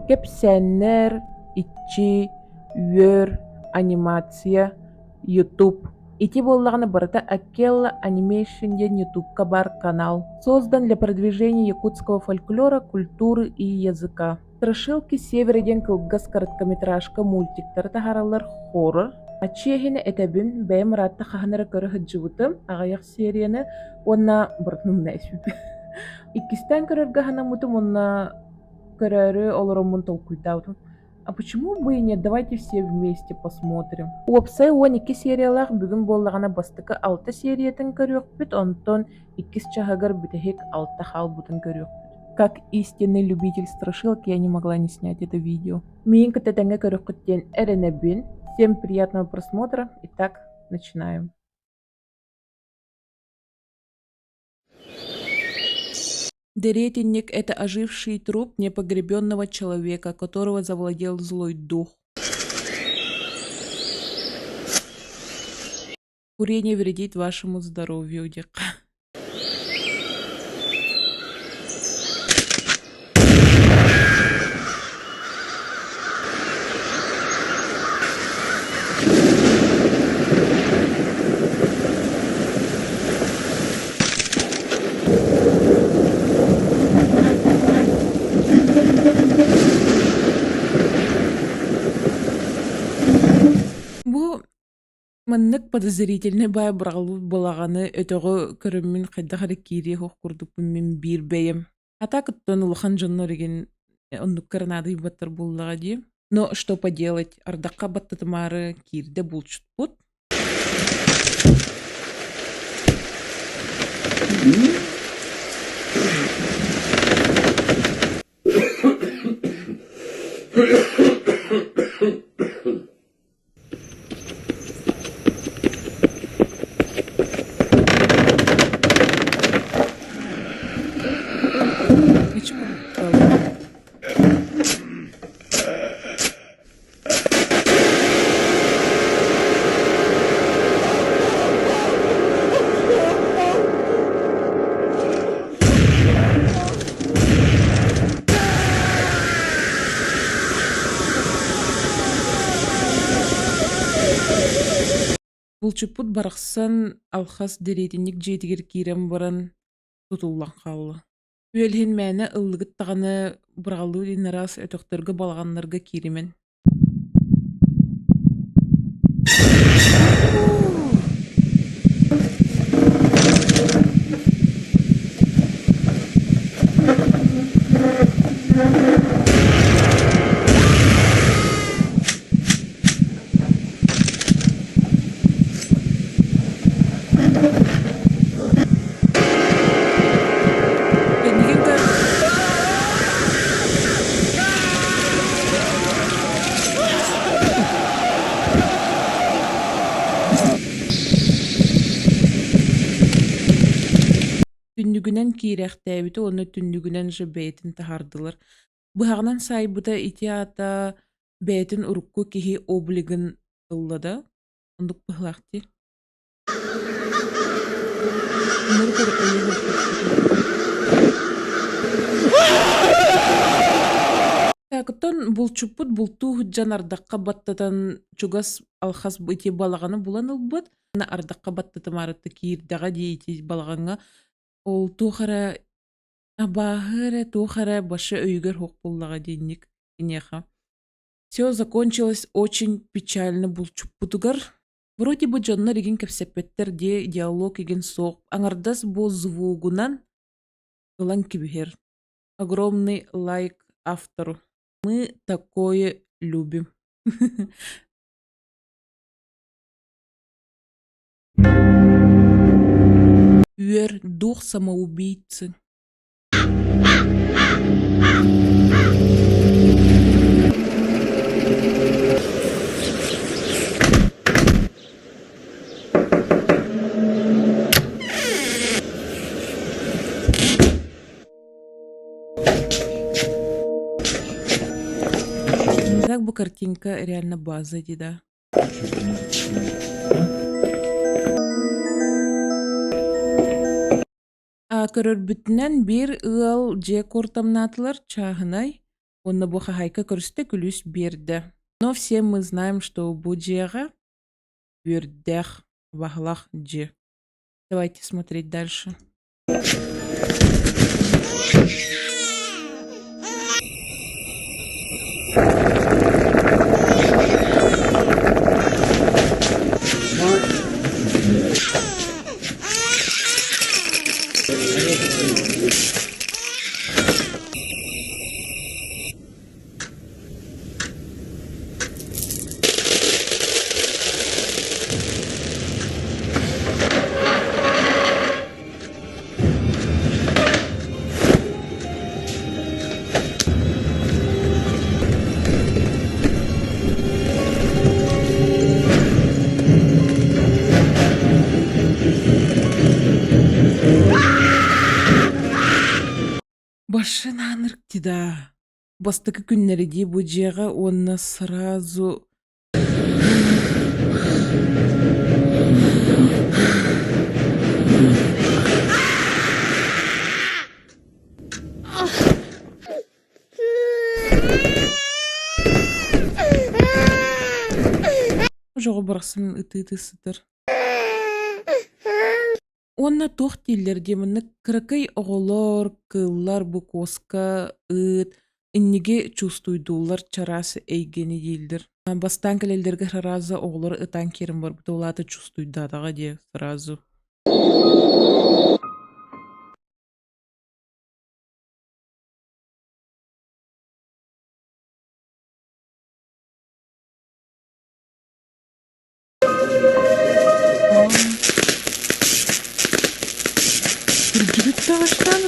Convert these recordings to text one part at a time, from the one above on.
Кэпсээннэр, иччи, үөр, анимация, Ютуб. Ити буоллаҕына барыта Акелла Animation диэн Ютубка баар канал. Создан для продвижения якутского фольклора, культуры и языка. Страшилки Севера диэн кылгас короткометражка мультиктары таһаараллар хоррор. Чиэһинэ этэбин, бэйэм ыраатта хаһан эрэ көрө сылдьыбытым, аҕыйах серияны уонна барытын умна испиппин. Иккистээн көрөргө санаммытым уонна көрөөрү олороммун толкуйдаабытым. А почему бы и нет, давайте все вместе посмотрим. Уопсай 12 сериялаах бүгүн буоллаҕына бастакы алта сериятын көрүөхпүт, онтон иккис чаһыгар бүтэһик алта хаалбытын көрүөхпүт. Как истинный любитель страшилок я не могла не снять это видео. Миигин кытта тэҥҥэ көрүөххүт диэн эрэнэбин. Всем приятного просмотра. Итак, начинаем. Дэриэтинньик – это оживший труп непогребенного человека, которого завладел злой дух. Курение вредит вашему здоровью диэххэ. Бу маннык подозрительнай баай быраҕыллыбыт балаҕаны өтөҕү көрөммүн хайдах эрэ киириэх ох курдукпун мин биир бэйэм. А так оттон улахан дьоннор игин оннукка эрэ наадыйбаттар буоллаҕа дии. Но что поделать, ардахха баттатымаары киирдэ булчутпут. Булчуппут барахсан алхас дэриэтинньик дьиэтигэр киирэн баран тутуллан хаалла. Үөл иһин мээнэ ыллыгыт даҕаны быраҕыллыы илин араас өтөхтөргө балаҕаннарга кииримэн. Кэннигин көр. Түннүгүнэн киирээхтээбитэ уонна түннүгүнэн же бэйэтин таһаардылар. Быһаҕынан саайбыта ити аата бэйэтин урукку киһи облигын ылла да, оннук быһыылаах дии. Так, оттон булчуппут бултуу сылдьан ардахха баттатан чугас алхас ити балаҕаны булан ылбыт. Ардахха баттатымаарытта киирдэҕэ дии ити балаҕаҥҥа. Ол туох эрэ абааһы эрэ туох эрэ башы өйүгэр суох буоллаҕа диинник киниэхэ. Все закончилось очень печально булчуппутугар. Вроде бы дьоннор игин кэпсэппэттэр диэ диалог игин суох. Аҥардас бу звугунан ылан кэбиһэр. Огромный лайк автору. Мы такое любим. Үөр дух самоубийцы. Так бы картинка реально база дии да. Көрөрбүтүнэн биир ыал дьиэ куортамнаатылар чааһынай. Уонна бу хаһаайка көрүстэ күлүүс биэрдэ. Но все мы знаем, что бу дьиэҕэ үөрдээх, баһылах дьиэ. Давайте смотреть дальше. Башын Арктида. Бастакы күннэри дии бу дьиэҕэ уонна сразу Дьоҕу барахсан ытыы-ытыы сытар. Уонна туох дииллэр дии маннык кыракый оҕолор, кыыллар бу куоска, ыт инниги чувствуйдууллар чараас эйгэни дииллэр. Бастаан кэлэллэргэ сразу оҕолор ытаан киирэн барбыта ол аата чувствуйдаатаҕа дии сразу. Кырдьыбыт таҕыстаан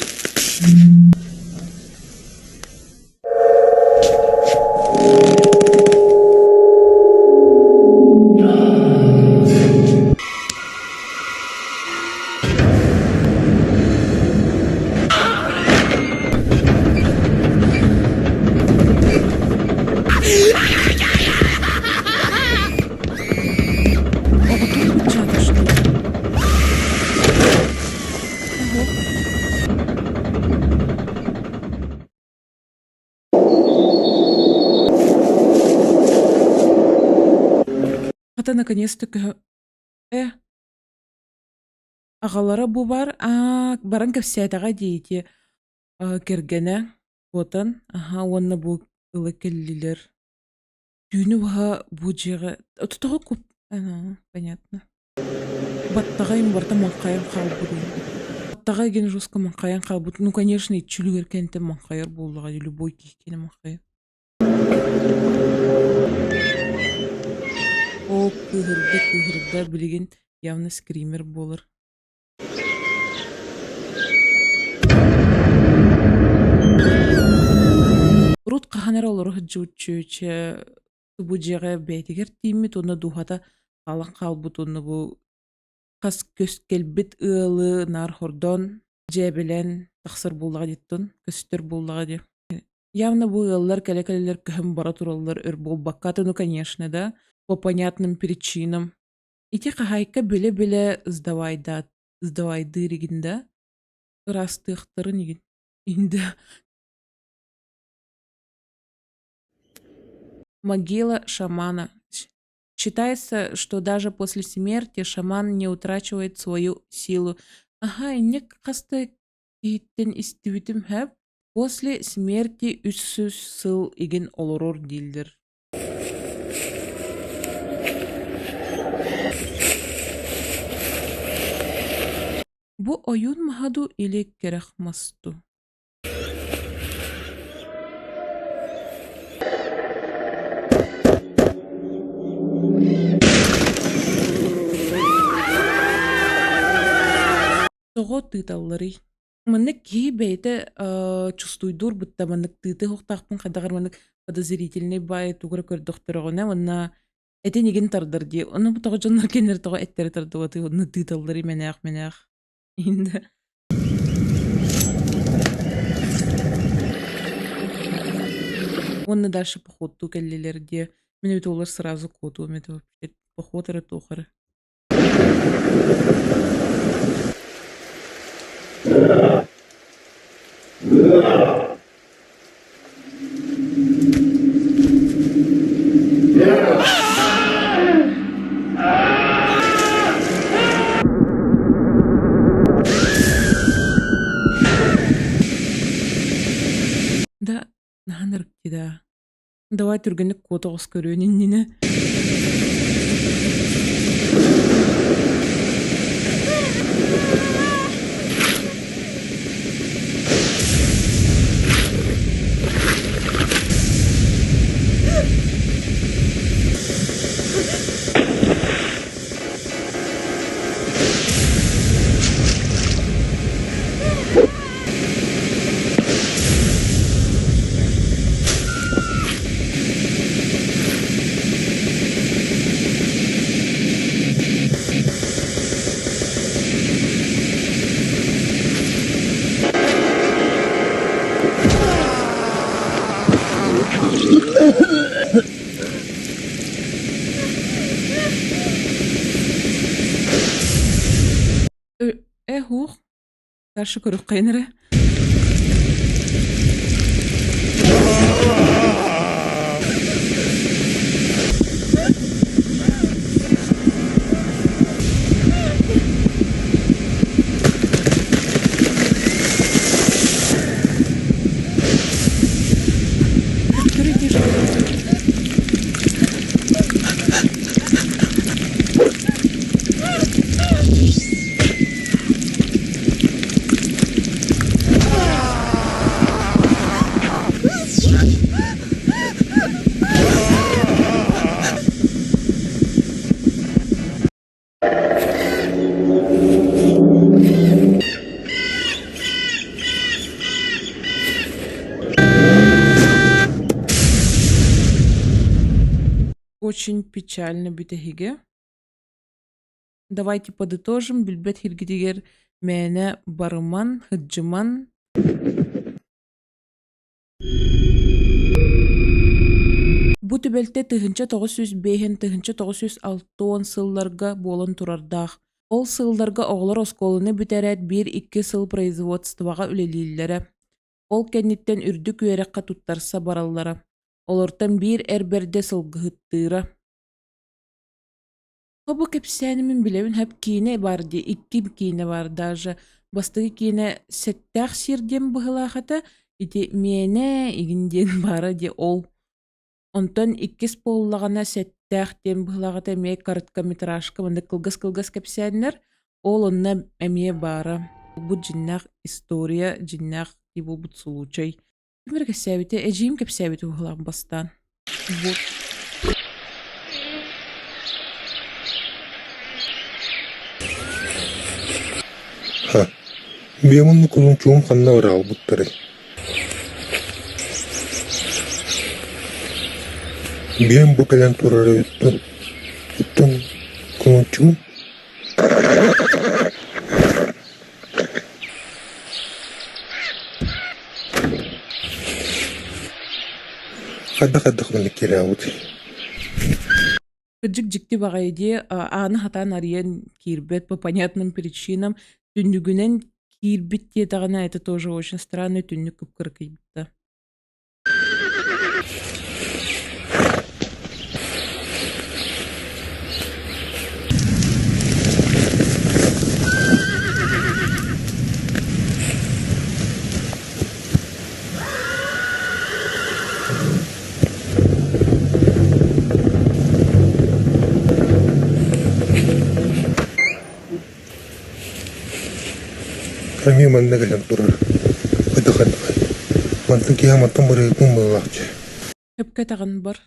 Оҕотун быччаата что ли? Ого. Хата наконец-то көһө... Э, аҕалара бу бар, аа, баран кэпсээтэҕэ дии ити кэргэнэ куотан, аһа уонна бу ыла кэллилэр. Түүнү быһа бу дьиэҕэ тоҕо куп понятно. Баттаҕа им барыта маҥхайан хаалбыт Баттаҕа игин жестко маҥхайан хаалбыт. Ну, конечно, иччилигэр кэнтэн маҥхайар буоллаҕа дии, любой киһи киэнэ маҥхайар. Оо, кыыһырда, кыыһырда, билигин явно скример буолар. Урут хаһан эрэ олоро сылдьыбыт чүөчэ бу дьиэҕэ бэйэтигэр тииммит уонна дууһата хаалан хаалбыт уонна бу хас көс кэлбит ыалы наар хордоон дьээбэлээн тахсар буоллаҕа диттон көстөр буоллаҕа дии. Явно бу ыаллар кэлэ-кэлэлэр көһөн бара тураллар өр буолбакка, ну конечно да, по понятным причинам. Ити хаһаайка билэ-билэ сдавайдаат сдавайдыыр игин да, ыраастыахтарын игин инде. Могила шамана. Считается, что даже после смерти шаман не утрачивает свою силу. Аха, инник хаста киһиттэн истибитим һэп. После смерти үс сыл игин олорор дииллэр. Бу ойуун маһа дуу или кэрэх мас дуу? Тоҕо тыыталларый? Маннык киһи бэйэтэ чувствуйдуур бытта маннык тыытыах уохтаахпын хайдах эрэ маннык подозрительный баайы тугу эрэ көрдөхтөрөҕүнэ уонна этин игин тардар дии. Ону бу тоҕо дьоннор кинилэр тоҕо эттэрэ тардыбатый уонна тыыталларый мэнээх-мэнээх инде. Уонна дальше походтуу кэллилэр диэ. Мин эбит олор сразу куотуом этэ вообще. Поход эрэ туох эрэ. Да, наһаа ынырык да. Давай түргэнник куота оҕус көрүөн иннинэ. Э, ух, Дальше көрүөххэйин эрэ. Очень печально бүтэһигэ. Давайте подытожим, билбэт сиргитигэр мээнэ барыман, сылдьыман. Бу түбэлтэ 1905 1960 сылларга буолан турардаах. Ол сылларга оҕолор оскуоланы бүтэрээт биир-икки сыл производствоҕа үлэлииллэрэ. Ол кэнниттэн үрдүк үөрэххэ туттарса бараллара. Олортон биир эр бэрдэ сылгыһыттыыра. Бу кэпсээни мин билэбин сөп киинэ баар дии, икки киинэ баар даже. Бастакы киинэ «Сэттээх сир» диэн быһыылаах этэ, ити «Миэнэ» игин диэн баара дии ол. Онтон иккис буоллаҕына «Сэттээх» диэн быһыылаах этэ эмиэ короткометражка маннык кылгас-кылгас кэпсээннэр. Ол онно эмиэ баара. Бу дьиннээх история, дьиннээх дии буолбут случай. Ким эрэ кэпсээбитэ, эдьиийим кэпсээбитэ быһыылаах бастаан. Вот. Ха, биэм оннук кулунчугум ханна быраҕылбыттарый? Биэм бу кэлэн турар эбит дуо? Оттон кулунчугум? Хайдах-хайдах маннык киирээҕитий? Кырдьык дьикти баҕайы дии, ааны хатаан арыйан киирбэт по понятным причинам. Түннүгүнэн киирбит диэтэҕинэ это тоже очень странно, түннүк кып-кыракыйбыта. Эмиэ манна кэлэн турар хайдах-хайдах мантан киһи мантан барыахпын быһыылаах дии Сөпкө этэҕин бар.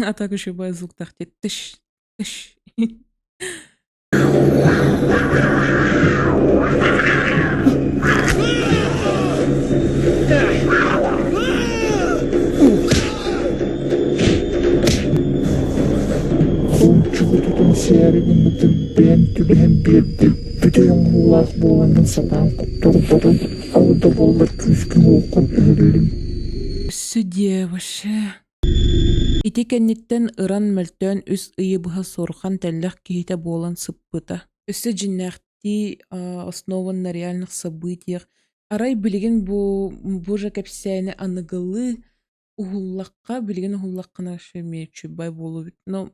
А так еще бывает звук тахти. Тыщ, тыщ. Кулунчугу тутан сиэри гыммытын бэйэм түбэһэн биэрдим, бүтэй оҥоһуулаах буоламмын сатаан куттарбатым, ол да буоллар күүскэ уолкун өһүллүм. Өссө диэ вообще. Ити кэнниттэн ыран мөлтөөн үс ыйы быһа суорҕан тэллэх киһитэ буолан сыппыта. Өссө дьиҥнээхтии основан на реальных событиях. Арай билигин бу бу же кэпсээни аныгылыы уһуллахха, билигин уһуллаххына вообще эмиэ үчүгэй буолуо эбит. Но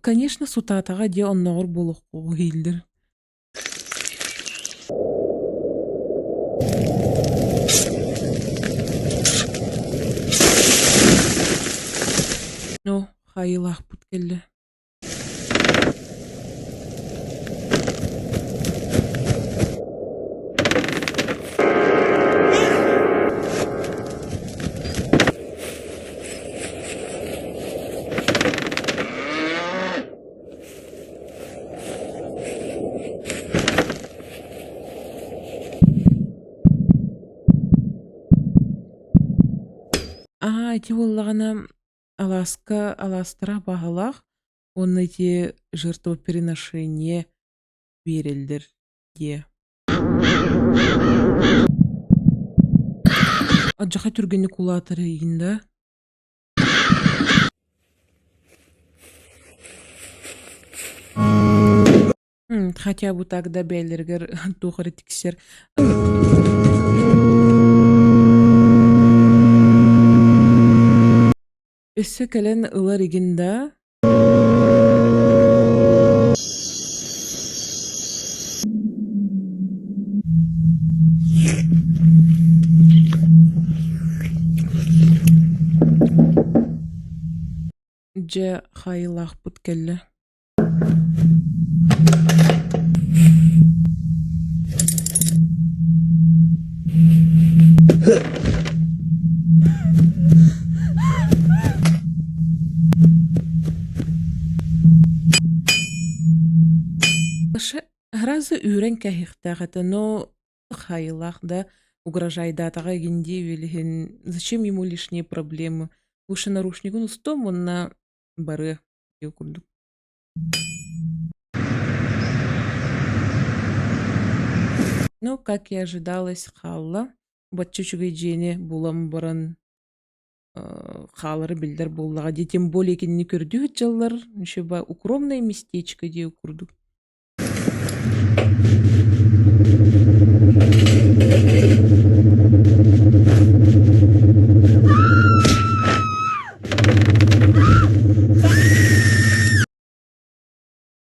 Конечно, сутаатаҕа дьиэ оннооҕор буолуоххугу иһиллэр. Оо, хаайыылаахпыт кэллэ. Аа, ити буоллаҕына алааска алаастара баһылаах уонна ити жертвоприношение биэрэллэр диэ. Алдьархай түргэнник улаатар эйигин да? Хотя бы так да бэйэлэригэр туох эрэ тиксэр. Өссө кэлэн ылар игин да? Дьэ, хаайыылаахпыт кэллэ. Сразу үүрэн кэһиэхтээх этэ, но хаайыылаах да угрожайдаатаҕа игин дии билиһин зачем ему лишние проблемы? Лучше наручнигын устуом уонна барыа диэх курдук. Ну, как и ожидалось, хаалла. Бачча үчүгэй дьиэни булан баран хаалары биллэр буоллаҕа дии. Тем более кинини көрдүү сылдьаллар, еще бы укромное местечко диэх курдук.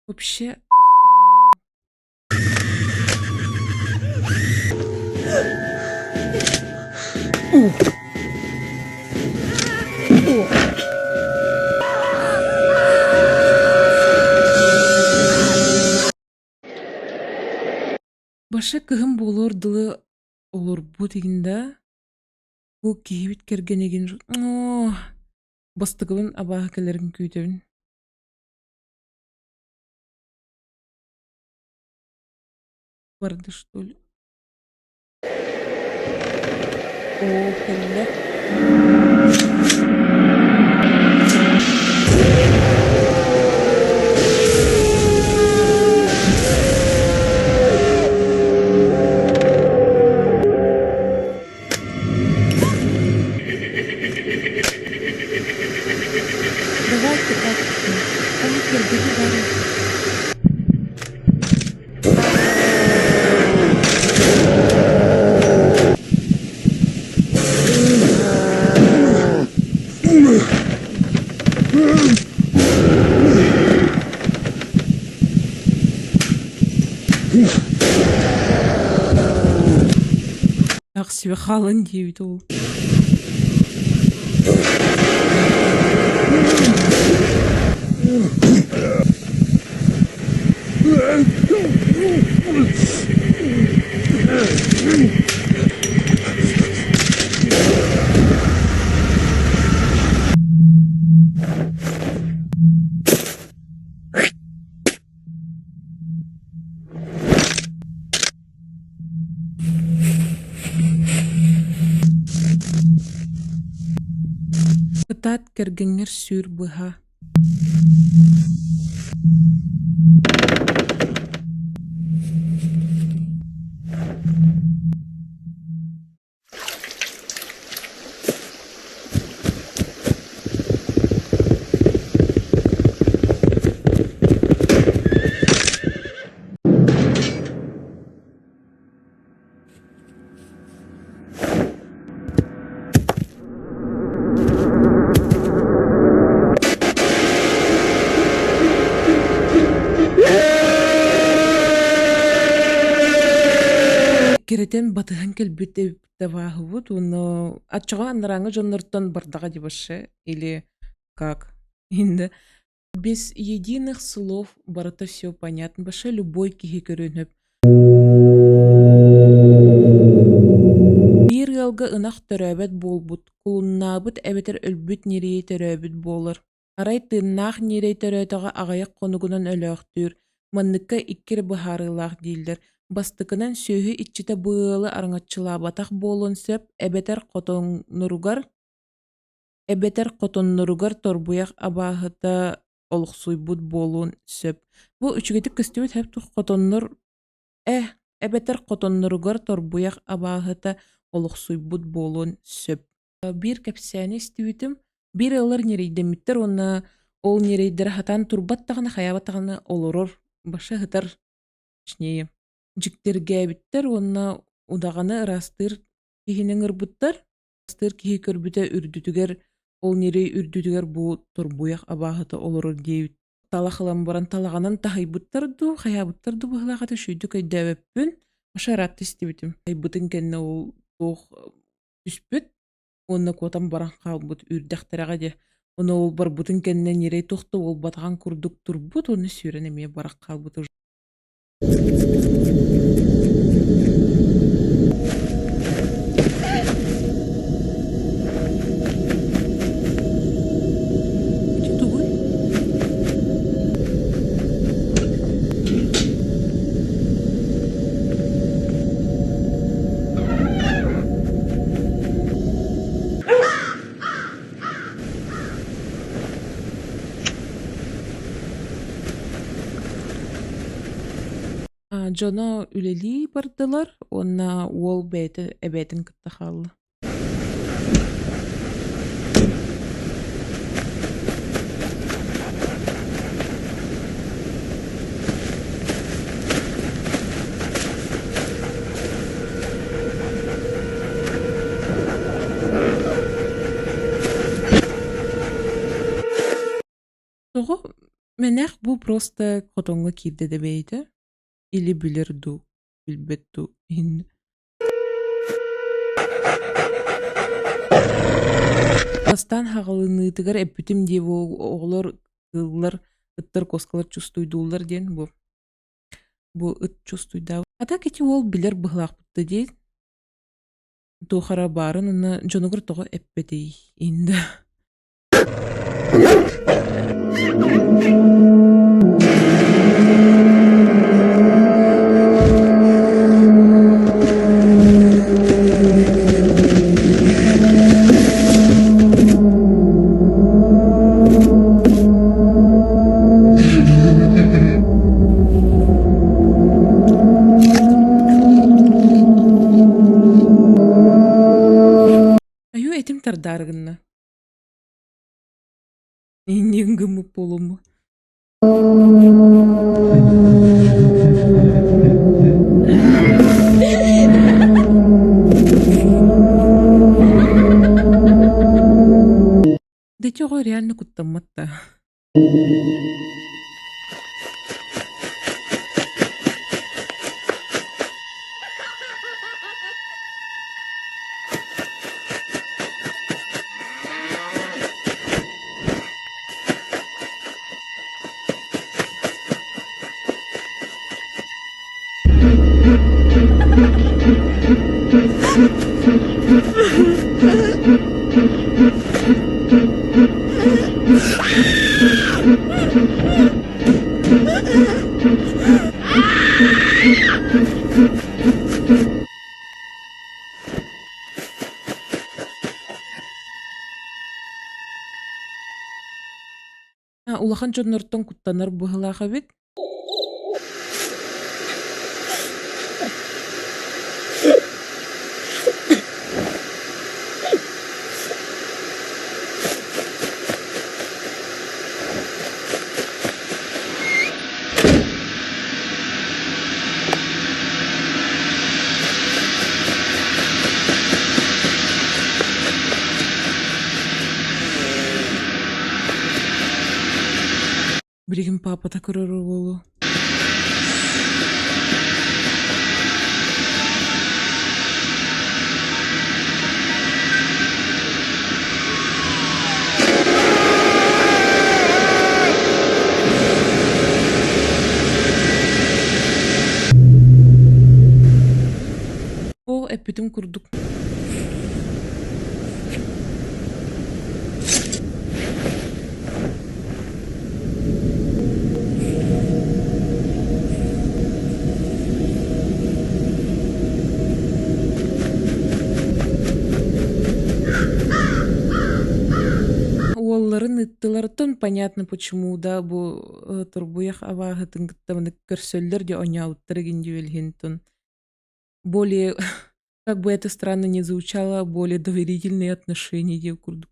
Вообще Баша кыһын буолуор дылы олорбут игин да, бу киһибит кэргэнигин оо бастакыбын абааһы кэлэрин күүтэбин. Барда что ли? Оо, кэллэ. Давайте так. Оо, кэргэни бары. Тахсыа хаалан диэбит ол. Кытаат кэргэҥҥэр сүүр быһа Эккирэтэн батыһан кэлбит эбит уонна оччоҕо анарааҥҥы дьоннортон бардаҕа дебаше или как инде без единых слов барыта все понятно баша любой киһи көрүнүп Биир ыалга ынах төрөөбөт буолбут, кулуннаабыт эбэтэр өлбүт ньирэйи төрөөбүт буолар. Арай тыыннаах ньирэй төрөөтөҕө аҕыйах хонугунан өлөөхтүүр, манныкка икки эрэ быһаарыылаах дииллэр: бастакынан сүөһү иччитэ бу ыалы араҥаччылаабатах буолуон сөп эбэтэр хотонноругар торбуйах абааһыта олохсуйбут буолуон сөп. Бу үчүгэйдик көстүбүт хотоннор эбэтэр хотонноругар торбуйах абааһыта олохсуйбут буолуон сөп. Биир кэпсээни истибитим. Биир ыаллар ньирэйдэммиттэр уонна ол ньирэйдэрэ хатаан турбат даҕаны, хайаабат даҕаны олорор, баша сытар, точнее, дьиктиргээбиттэр уонна удаҕаны ыраастыыр киһини ыҥырбыттар. Ыраастыыр киһи көрбүтэ үрдүтүгэр, ол ньирэй үрдүтүгэр бу торбуйах абааһыта олорор диэбит. Талах ылан баран талаҕынан таһыйбыттар дуу, хайаабыттар дуу быһыылаах этэ, үчүгэйдик өйдөөбөппүн. Баша ыраатта истибитим. Таһыйбытын кэннэ ол туох түспүт уонна куотан баран хаалбыт үүрдэхтэрэҕэ диэ. Ону ол барбытын кэннэ ньирэй туох да буолбатаҕын курдук турбут уонна сүүрэн эмиэ барах хаалбыт. Ити тугуй? Дьоно үлэлии бардылар уонна уол бэйэтэ эбээтин кытта хаалла. Тоҕо мэнэх бу просто хотоҥҥо киирдэ да бэйэтэ или билэр дуу, билбэт дуу иһин Бастаан хаҕылыныытыгар эппитим дии бу оҕолор кыыллар, ыттар, куоскалар чувствуйдууллар диэн бу. Бу ыт чувствуйдаабыт. А так ити уол билэр быһыылаахпыт дии. Туох эрэ баарын уонна дьонугар тоҕо эппэтий инда. Айуу этим тардаары гынна. Иннин гыммыт буолумму. Да чего реально куттаммат да. Улахан дьоннортон куттанар быһыылаах эбит. Билигин паапата көрөрө буолуо. Оо, эппитим курдук. Уолларын ыыттылартан понятно почему да бу торбуйах абааһытын кытта маны көрсөллөр дии оонньообуттар игин дьүөлһинтон более как бы это странно не звучало более доверительные отношения диэн курдук.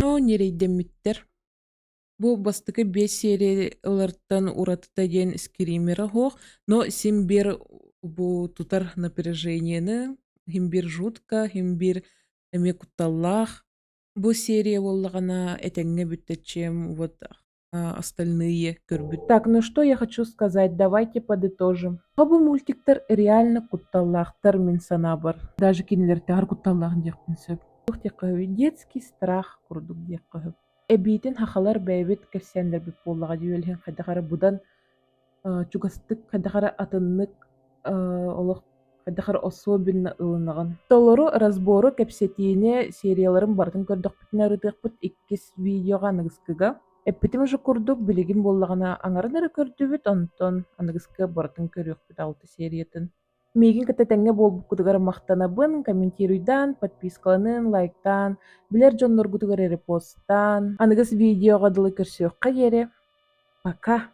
Оо, ньирэйдэммиттэр. Бу бастакы биэс сериялартан уратыта диэн скримера суох, но син биир бу тутар напряжениены, син биир жутко, син биир эмиэ кутталлаах. Бу серия буоллаҕына этэҥҥэ бүттэ чем вот остальные көрбүт. Так, ну что я хочу сказать, давайте подытожим. Бу мультиктар реально кутталлаахтар мин санаабар. Даже кинилэртээҕэр кутталлаах диэхпин сөп. Туох диэххэ детский страх курдук диэххэ сөп. Эбиитин хахалар бэйэбит кэпсээннэрбит буоллаҕа дии, ол иһин хайдах эрэ быдан чугастык, хайдах эрэ атыннык олох хайдах эрэ особенно ылынаҕын. Толору разбору, кэпсэтиини, серияларын барытын көрдөхпүтүнэ ырытыахпыт иккис видеоҕа аныгыскыга. Эппитим уже курдук, билигин буоллаҕына аҥарын эрэ көрдүбүт, онтон аныгыскыга барытын көрүөхпүт алта сериятын. Миигин кытта тэҥҥэ буолбуккутугар махтанабын, комментируйдаан, подпискаланын, лайктаан, билэр дьонноргутугар репостаан. Аныгыс видеоҕа дылы көрсүөххэ диэри. Пока!